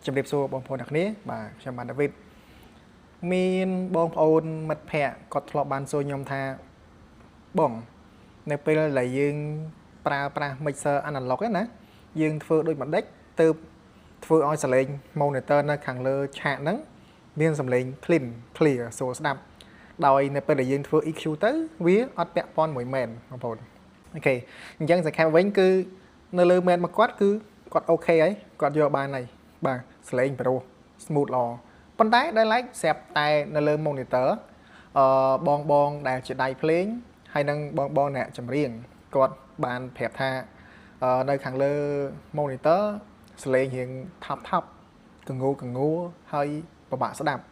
ជំរាបសួរបងប្អូនទាំងគ្នាបាទខ្ញុំបានដាវីតមានបងប្អូនមិត្តភ័ក្តិគាត់ធ្លាប់បានសួរខ្ញុំថាបងនៅពេលដែលយើងប្រើប្រាស់ mixer analog ហ្នឹងណាយើងធ្វើដូចម្ដេចទើបធ្វើឲ្យសំឡេង monitor នៅខាងលើឆាកហ្នឹងមានសំឡេង clean clear ស្រួលស្ដាប់ដោយនៅពេលដែលយើងធ្វើ EQ ទៅវាអត់ពាក់ព័ន្ធមួយ main បងប្អូន OK អញ្ចឹងសង្ខេបវិញគឺនៅលើ main របស់គាត់គឺគាត់ OK ហើយគាត់យកបានហើយបាទសំឡេងប្រុស smooth ល្អប៉ុន្តែដែលឡែកស្រាប់តែនៅលើ monitor អឺបងបងដែលជាដៃភ្លេងហើយនឹងបងបងអ្នកចម្រៀងគាត់បានប្រាប់ថានៅខាងលើ monitor សំឡេងរៀងថប់ថប់កងូកងូហើយពិបាកស្ដាប់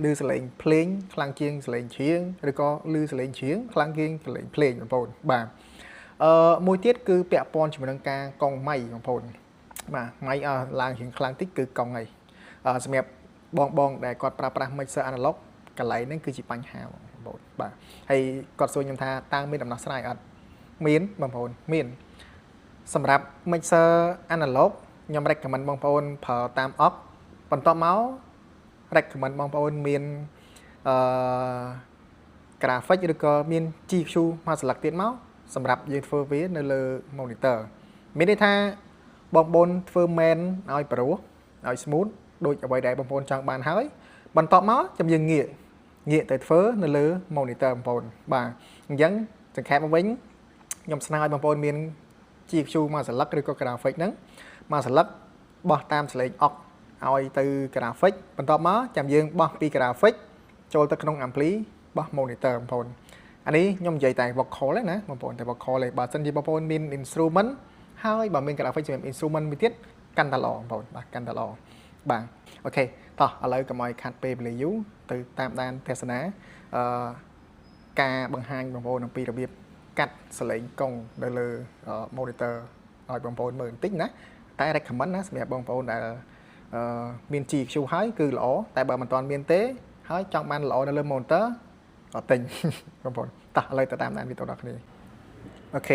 ឮសំឡេងភ្លេងខ្លាំងជាងសំឡេងច្រៀងឬក៏ឮសំឡេងច្រៀងខ្លាំងជាងសំឡេងភ្លេងបងប្អូនបាទអឺមួយទៀតគឺពាក់ព័ន្ធជាមួយនឹងការកង់ម៉ៃបងប្អូនបាទម៉ៃអស់ឡើងរៀងខ្លាំងតិចគឺកង់ហើយសម្រាប់បងបងដែលគាត់ប្រើប្រាស់ mixer analog កន្លែងហ្នឹងគឺជាបញ្ហាបងប្អូនបាទហើយគាត់សួរខ្ញុំថាតើមានដំណោះស្រាយអត់មានបងប្អូនមានសម្រាប់ mixer analog ខ្ញុំ recommend បងប្អូនប្រើតាម aux បន្ទាប់មក recommend បងប្អូនមានអឺ graphic ឬក៏មាន GQ មួយស្លឹកទៀតមកសម្រាប់យើងធ្វើវានៅលើ monitor មានន័យថាបងប្អូនធ្វើ main ឲ្យប្រុសឲ្យ smooth ដូចអ្វីដែលបងប្អូនចង់បានហើយបន្ទាប់មកចាំយើងងាកងាកទៅធ្វើនៅលើ monitor បងប្អូនបាទអញ្ចឹងសង្ខេបមកវិញខ្ញុំស្នើឲ្យបងប្អូនមាន GQ មួយស្លឹកឬក៏ graphic ហ្នឹងមួយស្លឹកបោះតាមសលេងអុកឲ្យទៅ graphic បន្ទាប់មកចាំយើងបោះពី graphic ចូលទៅក្នុង ampli បោះ monitor បងប្អូនអានេះខ្ញុំនិយាយតែ vocal ទេណាបងប្អូនតែ vocal ទេបើសិនជាបងប្អូនមាន instrument ហើយបើមាន graphic សម្រាប់ instrument មួយទៀតកាន់តែល្អបងប្អូនបាទកាន់តែល្អបាទ OK តោះឥឡូវកុំឲ្យខាត់ពេលវេលាយូរទៅតាមដានទស្សនាអឺការបង្ហាញបងប្អូនអំពីរបៀបកាត់សលេងកង់នៅលើ monitor ឲ្យបងប្អូនមើលបន្តិចណាតែ recommend ណាសម្រាប់បងប្អូនដែលមាន GQ ហើយគឺល្អតែបើមិនទាន់មានទេហើយចង់បានល្អនៅលើ monitor អត់ទិញបងប្អូនតោះឥឡូវទៅតាមដានវីដេអូដល់គ្នា OK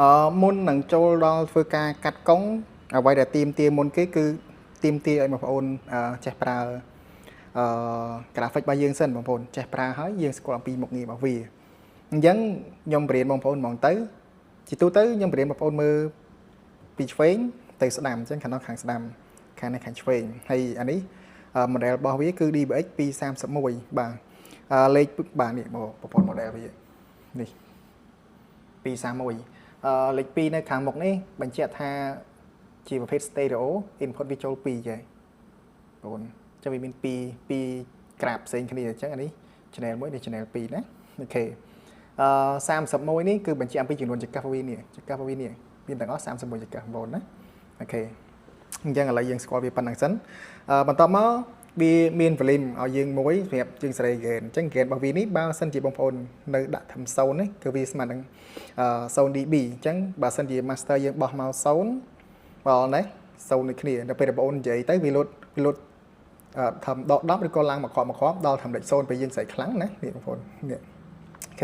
អឺមុននឹងចូលដល់ធ្វើការកាត់កង់អ្វីដែលទៀមទាមុនគេគឺទៀមទាឲ្យបងប្អូនចេះប្រើអឺ graphic របស់យើងសិនបងប្អូនចេះប្រើហើយយើងស្គាល់អំពីមុខងាររបស់វាអញ្ចឹងខ្ញុំបរៀនបងប្អូនហ្មងទៅជាទូទៅខ្ញុំបរៀនបងប្អូនមើលពីឆ្វេងទៅស្ដាំអញ្ចឹងខាងនោះខាងស្ដាំខាងនេះខាងឆ្វេងហើយអានេះ model របស់វាគឺ DBX 231បាទលេខបាទនេះប្រព័ន្ធ model វានេះ231អឺលេខ2នៅខាងមុខនេះបញ្ជាក់ថាជាប្រភេទ stereo input វាចូល2ចេះបងអញ្ចឹងវាមាន2 2ក្រាបផ្សេងគ្នាអញ្ចឹងអានេះ channel 1នេះ channel 2ណា OK អឺ31នេះគឺបញ្ជាក់អំពីចំនួនចង្កឹះវានេះចង្កឹះវានេះមានទាំងអស់31ចង្កឹះបងណា OK អញ្ចឹងឥឡូវយើងស្គាល់វាប៉ុណ្្នឹងសិនអឺបន្ទាប់មកវាមាន volume ឲ្យយើងមួយសម្រាប់យើងសេរី gain អញ្ចឹង gain របស់វានេះបើសិនជាបងប្អូននៅដាក់ធ្វើ0នេះគឺវាស្មើនឹង0 dB អញ្ចឹងបើសិនជា master យើងបោះមក0បើណា0ដូចគ្នាដល់ពេលបងប្អូននិយាយទៅវាលុតវាលុតធ្វើដក10ឬក៏ឡើងមកគ្រាប់មកគ្រាប់ដល់ធ្វើលេខ0ពេលយើងស្រីខ្លាំងណានេះបងប្អូននេះ OK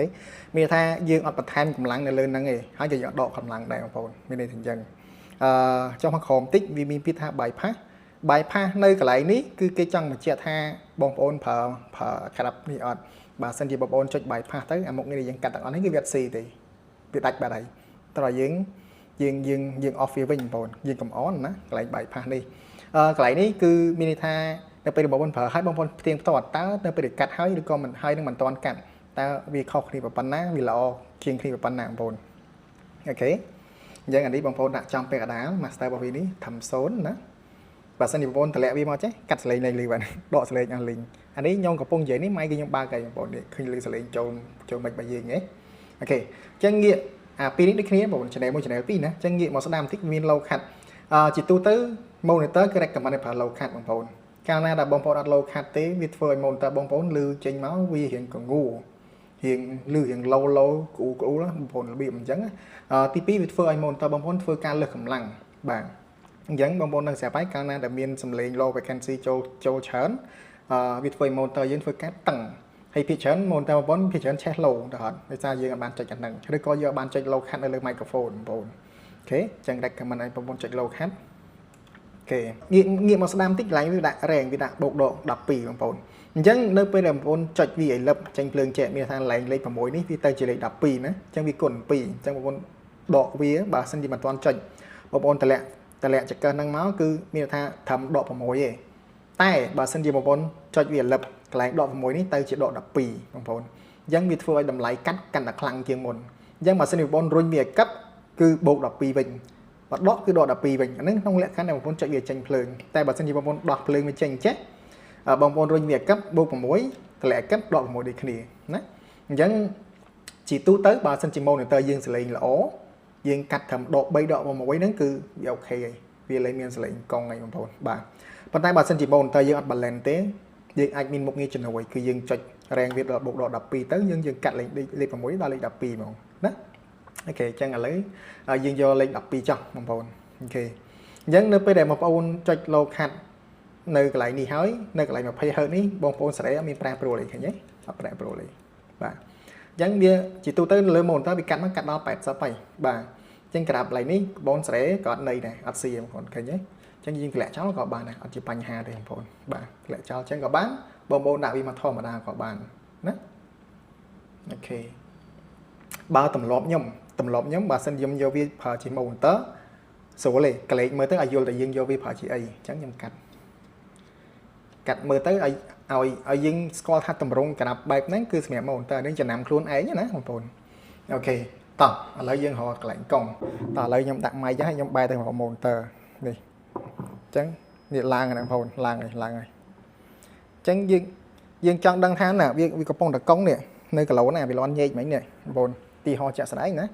មានថាយើងអត់បន្ថែមកម្លាំងនៅលើហ្នឹងទេហើយក៏យើងអត់ដកកម្លាំងដែរបងប្អូនមានន័យថាអញ្ចឹងអឺចុះមកក្រោមតិចវាមានពាក្យថា bypass bypass នៅកន្លែងនេះគឺគេចង់បញ្ជាក់ថាបងប្អូនប្រើប្រើក្រាប់នេះអត់បើសិនជាបងប្អូនចុច bypass ទៅអាមុខនេះយើងកាត់ទាំងអស់នេះគឺវាអត់ស៊ីទេវាដាច់បាត់ហើយតើយើងយើងយើងយើង off វាវិញបងប្អូនយើងកុំ on ណាកន្លែង bypass នេះអឺកន្លែងនេះគឺមានន័យថានៅពេលបងប្អូនប្រើឲ្យបងប្អូនផ្ទៀងផ្ទាត់តើនៅពេលដែលកាត់ហើយឬក៏មិនហើយនឹងមិនទាន់កាត់តើវាខុសគ្នាប៉ុណ្ណាវាល្អជាងគ្នាប៉ុណ្ណាបងប្អូន OK អញ្ចឹងអានេះបងប្អូនដាក់ចំពាក់កណ្ដាល master របស់វានេះធ្វើ0ណាបើសិនជាបងប្អូនតម្លាក់វាមកចេះកាត់សលេងលេងលឺបាទដកសលេងអស់លីងអានេះខ្ញុំកំពុងនិយាយនេះម៉ៃគឺខ្ញុំបើកហើយបងប្អូននេះឃើញលឺសលេងចូលចូលមិនរបស់យើងហ៎ OK អញ្ចឹងងាកអាពីរនេះដូចគ្នាបងប្អូន channel 1 channel 2ណាអញ្ចឹងងាកមកស្ដាំបន្តិចមាន low cut អឺជាទូទៅ monitor គឺ recommend ឲ្យប្រើ low cut បងប្អូនកាលណាដែលបងប្អូនអត់ low cut ទេវាធ្វើឲ្យ monitor បងប្អូនលឺចេញមកវារៀងកងូរៀងលឺរៀង low low ក្អ៊ូក្អ៊ូបងប្អូនរបៀបអញ្ចឹងទី2វាធ្វើឲ្យ monitor បងប្អូនធ្វើការលើសកម្លាំងបាទអញ្ចឹងបងប្អូននឹងស្រាប់ហើយកាលណាដែលមានសំឡេង low frequency ចូលចូលច្រើនអឺវាធ្វើឲ្យ monitor យើងធ្វើការតឹងហើយភាគច្រើន monitor បងប្អូនភាគច្រើនឆេះ low ទៅអត់ដោយសារយើងអត់បានចុចអាហ្នឹងឬក៏យើងអត់បានចុច low cut នៅលើ microphone បងប្អូន OK អញ្ចឹង recommend ឲ្យបងប្អូនចុច low cut គេងាកងាកមកស្ដាំតិចកន្លែងវាដាក់រែងវាដាក់បូកដក12បងប្អូនអញ្ចឹងនៅពេលដែលបងប្អូនចុចវាឲ្យលឹបចេញភ្លើងចែកមានថាឡើងលេខ6នេះវាទៅជាលេខ12ណាអញ្ចឹងវាគុណ2អញ្ចឹងបងប្អូនដកវាបើសិនជាមិនទាន់ចុចបងប្អូនតម្លាក់ចង្កឹះហ្នឹងមកគឺមានថាត្រឹមដក6ទេតែបើសិនជាបងប្អូនចុចវាលឹបកន្លែងដក6នេះទៅជាដក12បងប្អូនអញ្ចឹងវាធ្វើឲ្យតម្លៃកាត់កាន់តែខ្លាំងជាងមុនអញ្ចឹងបើសិនជាបងប្អូនរុញវាឲ្យកាប់គឺបូក12វិញបើដកគឺដក12វិញអានេះក្នុងលក្ខខណ្ឌដែលបងប្អូនចុចវាចេញភ្លើងតែបើសិនជាបងប្អូនដោះភ្លើងវាចេញចេះបងប្អូនរុញវាកាប់បូក6តម្លាក់កាប់ដក6ដូចគ្នាណាអញ្ចឹងជាទូទៅបើសិនជា monitor យើងសលេងល្អយើងកាត់ត្រឹមដក3ដក6ហ្នឹងគឺវាអូខេហើយវាលែងមានសលេងកង់ហើយបងប្អូនបាទប៉ុន្តែបើសិនជា monitor យើងអត់ balance ទេយើងអាចមានមុខងារជំនួយគឺយើងចុចរែងវាដល់បូកដក12ទៅយើងកាត់លេខ6ដល់លេខ12ហ្មងណាអូខេអញ្ចឹងឥឡូវយើងយកលេខ12ចុះបងប្អូនអូខេអញ្ចឹងនៅពេលដែលបងប្អូនចុច low cut នៅកន្លែងនេះហើយនៅកន្លែង20 Hz នេះបងប្អូនសេរីអត់មានប្រែប្រួលអីឃើញទេអត់ប្រែប្រួលអីបាទអញ្ចឹងវាជាទូទៅលើ monitor វាកាត់មកកាត់ដល់80ហើយបាទអញ្ចឹងក្រាបកន្លែងនេះបងសេរីក៏អត់ន័យដែរអត់ស៊ីបងប្អូនឃើញទេអញ្ចឹងយើងធ្លាក់ចោលក៏បានដែរអត់ជាបញ្ហាទេបងប្អូនបាទធ្លាក់ចោលអញ្ចឹងក៏បានបងប្អូនដាក់វាមកធម្មតាក៏បានណាអូខេបើទម្លាប់ខ្ញុំបើសិនខ្ញុំយកវាប្រើជា monitor ស្រួលទេកលេចមើលទៅឲ្យយល់តែយើងយកវាប្រើជាអីអញ្ចឹងខ្ញុំកាត់មើលទៅឲ្យយើងស្គាល់ថាតម្រងក្រាបបែបហ្នឹងគឺសម្រាប់ monitor នេះចំណាំខ្លួនឯងណាបងប្អូនអូខេតោះឥឡូវយើងរកកន្លែងកង់តោះឥឡូវខ្ញុំដាក់ mic ហើយខ្ញុំបែរទៅរក monitor នេះអញ្ចឹងនេះឡើងហ្នឹងបងប្អូនឡើងហើយអញ្ចឹងយើងចង់ដឹងថាណាវាកំពុងតែកង់នេះនៅគីឡូណាវាលាន់ញែកមិញនេះបងប្អូនទីហោចាក់ស្ដែងណា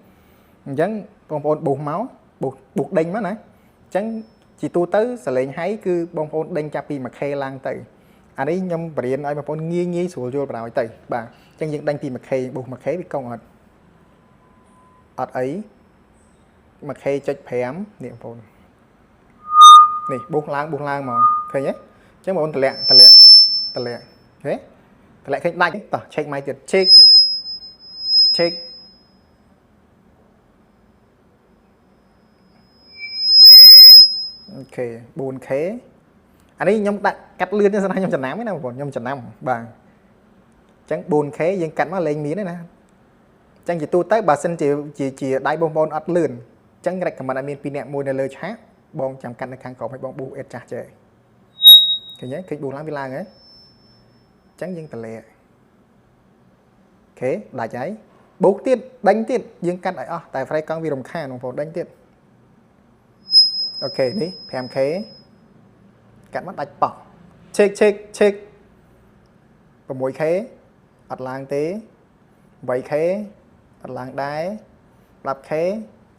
អញ្ចឹងបងប្អូនប៊ូសមកប៊ូសដេញមកណាអញ្ចឹងជាទូទៅសលេងហៃគឺបងប្អូនដេញចាប់ពី 1K ឡើងទៅអានេះខ្ញុំបរៀនឲ្យបងប្អូនងាយស្រួលយល់បណ្ដោយទៅបាទអញ្ចឹងយើងដេញពី 1K ប៊ូស 1K វាកង់អត់អី 1K ចុច5នេះបងប្អូននេះប៊ូសឡើងហ្មងឃើញទេអញ្ចឹងបងប្អូនតម្លាក់ហេតម្លាក់ឃើញដាច់តោះឆែកម៉ៃទៀតឆែកអូខេ 4K អានេះខ្ញុំដាក់កាត់លឿនទេស្ដាយខ្ញុំចំណាំទេណាបងប្អូនខ្ញុំចំណាំបាទអញ្ចឹង 4K យើងកាត់មកលែងមានទេណាអញ្ចឹងជាទូទៅបើសិនជាដៃបងប្អូនអត់លឿនអញ្ចឹង recommend ឲ្យមាន2នាក់មួយនៅលើឆាកបងចាំកាត់នៅខាងក្រោមឲ្យបងប៊ូអេតចាស់ចេះឃើញទេឃើញប៊ូឡើងវាឡើងហ៎អញ្ចឹងយើងតម្លាក់អូខេដាច់ហើយបូកទៀតដេញទៀតយើងកាត់ឲ្យអស់តែហ្វ្រេកង់វារំខានបងប្អូនដេញទៀតអូខេនេះ 5K កាត់មកដាច់ប៉ោះឆេក 6K អត់ឡើងទេ 8K អត់ឡើងដែរ 10K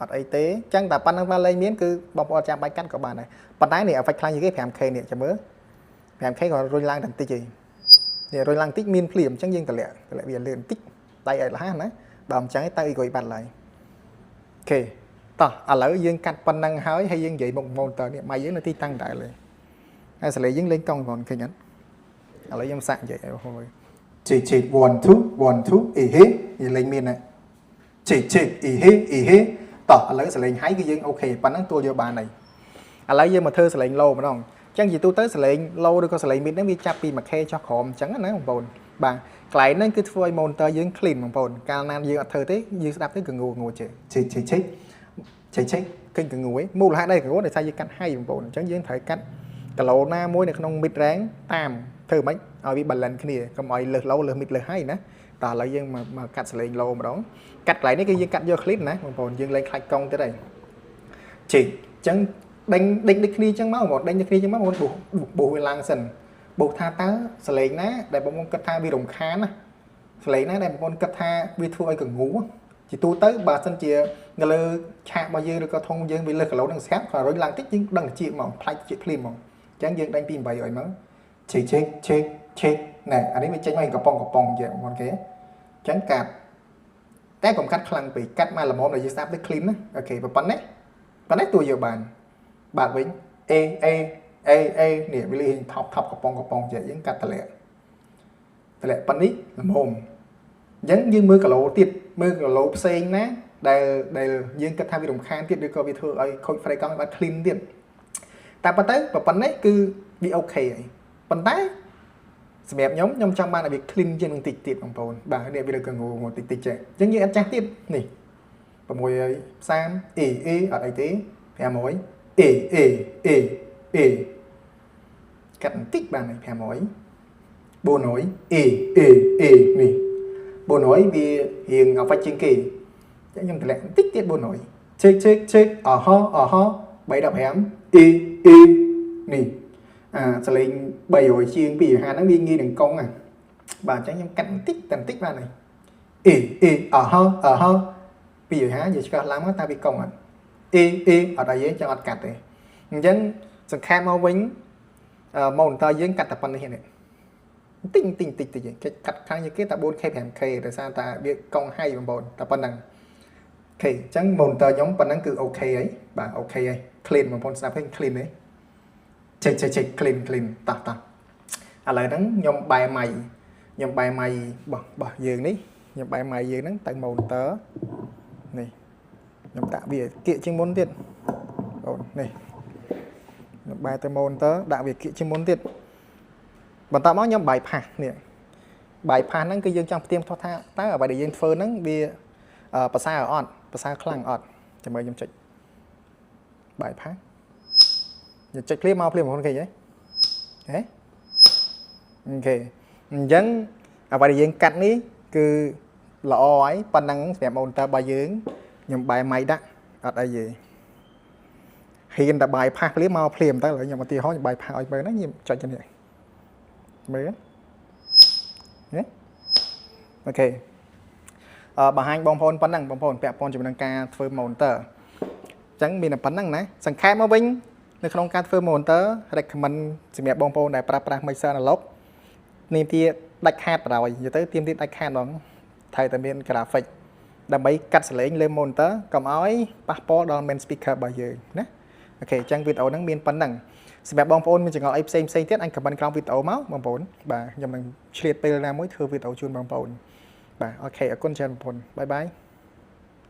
អត់អីទេអញ្ចឹងតែប៉ុណ្្នឹងមកលែងមានគឺបងប្អូនចាំបាច់កាត់ក៏បានដែរប៉ុន្តែនេះ effect ខ្លាំងជាងគេ 5K នេះចាំមើល 5K ក៏រុញឡើងតែបន្តិចឯងនេះរុញឡើងបន្តិចមានភ្លាមអញ្ចឹងយើងតម្លាក់វាលឿនបន្តិចដៃឲ្យលះណាបើមិនអញ្ចឹងទៅអីក៏បាត់ឡើយអូខេតោះឥឡូវយើងកាត់ប៉ុណ្ណឹងហើយយើងនិយាយមុខ monitor នេះម៉ៃយើងនៅទីតាំងដែរលេហើយសលេយើងលេងកង់បងឃើញអត់ឥឡូវខ្ញុំសាក់និយាយឲ្យបងមើលឆេក1 2 1 2អីហេនិយាយលេងមានណាឆេកអីហេអីហេតោះឥឡូវសលេងហៃគឺយើងអូខេប៉ុណ្ណឹងទួលយកបានហើយឥឡូវយើងមកធ្វើសលេង low ម្ដងអញ្ចឹងជាទូទៅសលេង low ឬក៏សលេង mid ហ្នឹងវាចាប់ពី 1K ចុះក្រោមអញ្ចឹងណាបងប្អូនបាទកន្លែងហ្នឹងគឺធ្វើឲ្យ monitor យើង clean បងប្អូនកាលណាយើងអត់ធ្វើទេយើងស្ដាប់ទៅក៏ងួចេះឆេកឃើញកងួយមូលហេតុអីកងួយដោយសារយើងកាត់ហៃបងប្អូនអញ្ចឹងយើងត្រូវកាត់គីឡូណាមួយនៅក្នុង mid range តាមធ្វើម៉េចឲ្យវា balance គ្នាកុំឲ្យលើស low លើស mid លើសហៃណាតោះឥឡូវយើងមកកាត់សលេង low ម្ដងកាត់កន្លែងនេះគឺយើងកាត់យក clean ណាបងប្អូនយើងលែងខ្លាច់កង់ទៀតហើយជិះអញ្ចឹងដេញដូចគ្នាអញ្ចឹងមកបងប្អូនដេញដូចគ្នាអញ្ចឹងមកបងប្អូនប៊ូសវាឡើងសិនប៊ូសថាតើសលេងណាដែលបងប្អូនគិតថាវារំខានណាសលេងណាដែលបងប្អូនគិតថាវាធ្វើឲ្យកងូជាទូទៅបើសិនជានៅលើឆាករបស់យើងឬក៏ធុងយើងវាលើសគីឡូនឹងស្រាប់ក៏រុញឡើងតិចយើងដឹងជាហ្មងផ្លាច់ជាភ្លាមហ្មងអញ្ចឹងយើងដេញពី800មកឆេកណែអានេះវាចេញមកកំប៉ុងជាងបងគេអញ្ចឹងកាត់តែកុំកាត់ខ្លាំងពេកកាត់មកល្មមដែលយើងស្ដាប់ទៅ clean ណាអូខេប៉ុណ្ណេះទួយកបានបាទវិញ A A A A នេះវាលេងថប់កំប៉ុងជាយើងកាត់តម្លាក់ប៉ុណ្នេះល្មមអញ្ចឹងយើងមើលគីឡូទៀតមើលគីឡូផ្សេងណាដែលយើងគិតថាវារំខានទៀតឬក៏វាធ្វើឲ្យខូចហ្វ្រេកង់បាត់ clean ទៀត តែប៉ុន្តែប៉ុណ្ណេះគឺវា OK ហើយប៉ុន្តែសម្រាប់ខ្ញុំខ្ញុំចង់បានឲ្យវា clean ជាងនឹងតិចទៀតបងប្អូនបាទនេះវាលើកងងតិចតិចចេះអញ្ចឹងយើងអត់ចាស់ទៀតនេះ630 A A អត់អីទេ500 A A A A កាត់បន្តិចបានហើយ500 400 A A A នេះ400វារៀងអវ៉ាច់ជាងគេអញ្ចឹងខ្ញុំតម្លាក់បន្តិចទៀត400ឆេកឆេកឆេកអហអហ315 A A នេះអាសលេង300ជាង250ហ្នឹងវាងាយនឹងកង់ហ่ะបាទអញ្ចឹងខ្ញុំកាត់បន្តិចតែបន្តិចបានហើយ A A អហអហ250និយាយឆ្កឹះឡើងមកតើវាកង់អត់ A A អត់អីទេចឹងអត់កាត់ទេអញ្ចឹងសង្ខេបមកវិញ monitor យើងកាត់តែប៉ុណ្្នេះនេះតិចតិចតិចតិចគេកាត់ខាងគេតែ 4K 5K ដោយសារតែវាកង់ហៃបងប្អូនតែប៉ុណ្្នឹង OK អញ្ចឹង monitor ខ្ញុំប៉ុណ្្នឹងគឺ OK ហើយបាទ OK ហើយ clean បងប្អូនស្ដាប់ឃើញ clean ទេឆេកឆេកឆេក clean clean តោះតោះឥឡូវហ្នឹងខ្ញុំបែរម៉ៃខ្ញុំបែរម៉ៃរបស់យើងនេះខ្ញុំបែរម៉ៃយើងហ្នឹងទៅ monitor នេះខ្ញុំដាក់វាគៀកជាងមុនទៀតបងនេះខ្ញុំបែរទៅ monitor ដាក់វាគៀកជាងមុនទៀតបន្ទាប់មកខ្ញុំ bypass នេះ bypass ហ្នឹងគឺយើងចង់ផ្ទៀងផ្ទាត់ថាតើអ្វីដែលយើងធ្វើហ្នឹងវាប្រសើរអត់ប្រសើរខ្លាំងអត់ចាំមើលខ្ញុំចុច bypass ខ្ញុំចុចភ្លាមមកភ្លាមបងប្អូនឃើញទេហេ OK អញ្ចឹងអ្វីដែលយើងកាត់នេះគឺល្អហើយប៉ុណ្ណឹងសម្រាប់ monitor របស់យើងខ្ញុំបែរម៉ៃដាក់អត់អីទេហ៊ានតែ bypass ភ្លាមមកភ្លាមតើឥឡូវខ្ញុំឧទាហរណ៍ខ្ញុំ bypass ឲ្យមើលណាខ្ញុំចុចទៅនេះមើលណា OK អឺបង្ហាញបងប្អូនប៉ុណ្ណឹងបងប្អូនពាក់ព័ន្ធជាមួយនឹងការធ្វើ monitor អញ្ចឹងមានតែប៉ុណ្្នឹងណាសង្ខេបមកវិញនៅក្នុងការធ្វើ monitor recommend សម្រាប់បងប្អូនដែលប្រើប្រាស់ mixer analog នេះទាដាច់ខាតបណ្ដោយនិយាយទៅទៀមទាដាច់ខាតហ្មងត្រូវតែមាន graphic ដើម្បីកាត់សលេងលើ monitor កុំឲ្យប៉ះពាល់ដល់ main speaker របស់យើងណា OK អញ្ចឹងវីដេអូហ្នឹងមានប៉ុណ្្នឹងសម្រាប់បងប្អូនមានចម្ងល់អីផ្សេងផ្សេងទៀតអាច comment ក្រោមវីដេអូមកបងប្អូនបាទខ្ញុំនឹងឆ្លៀតពេលណាមួយធ្វើវីដេអូជូនបងប្អូនបាទ OK អរគុណច្រើនបងប្អូន bye bye.